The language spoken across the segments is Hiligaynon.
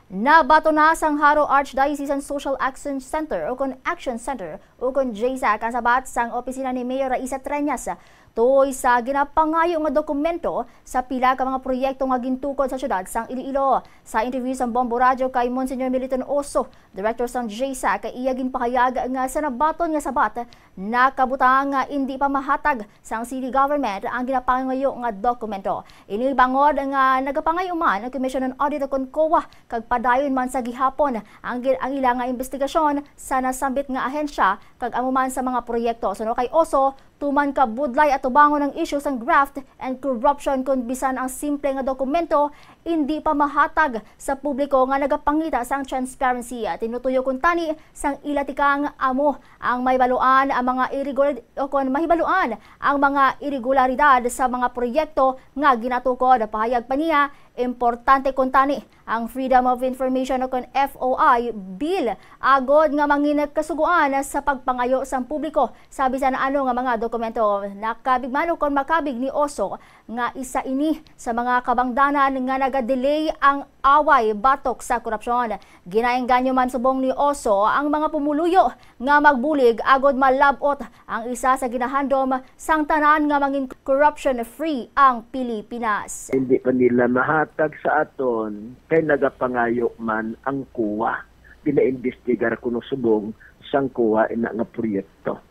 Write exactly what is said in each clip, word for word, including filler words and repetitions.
Nabaton na sang Jaro Archdiocesan Social Action Center o kon Action Center o kon JSAC ang sabat sang opisina ni Mayor Raisa Treñas tuoy sa ginapangayo nga dokumento sa pila ka mga proyekto nga gintukod sa siyudad sang Iloilo. Sa interview sang Bombo Radyo kay Monsignor Militon Oso, Director sang JSAC, iya ginpahayag nga sa nabaton nga sabat nakabutang nga indi pa mahatag sang city government ang ginapangayo nga dokumento. Ini bangod nga nagapangayo man ang Commission on Audit o kon COA kag padayon man sa gihapon ang, ang ila nga investigasyon sa nasambit nga ahensya kag amo man sa mga proyekto. Suno kay Oso, tuman ka budlay atubangon ang isyu sang graft and corruption kon bisan ang simple nga dokumento indi pa mahatag sa publiko nga nagapangita sang transparency. Tinutuyo kuntani sang ila tikang amo ang mahibaluan ang mga irregular o kon mahibaluan ang mga irregularidad sa mga proyekto nga ginatukod. Pahayag pa niya, importante kuntani ang Freedom of Information o kon F O I Bill agod nga mangin kasugoan sa pagpangayo sang publiko sa bisan ano nga mga dokumento. Nakabig man o kon makabig ni Oso nga isa ini sa mga kabangdanan nga nagadelay ang away batok sa korupsyon. Ginaengganyo man subong ni Oso ang mga pumuluyo nga magbulig agud malab-ot ang isa sa ginahandom sang tanan nga mangin corruption-free ang Pilipinas. Hindi pa nila mahatag sa aton kay nagapangayo man ang COA. Ginaimbestigar kuno subong sang COA ina nga proyekto.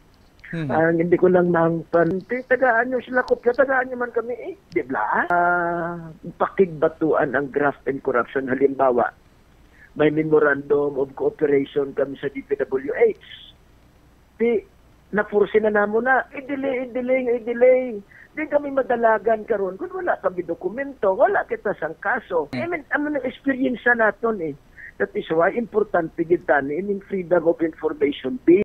Hmm. Ang hindi ko lang mahangpan, tagaan nyo sila kopya, tagaan nyo man kami eh. Di ba? Uh, pakigbatuan ang graft and corruption. Halimbawa, may memorandum of cooperation kami sa D P W H. Di, napursi na namo na, i-delay, i-delay, i-delay. Di kami madalagan karon kung wala kami dokumento, wala kita sang kaso. I mean, amo nang experience naton eh. That is why importante gid tani ining Freedom of Information Bill.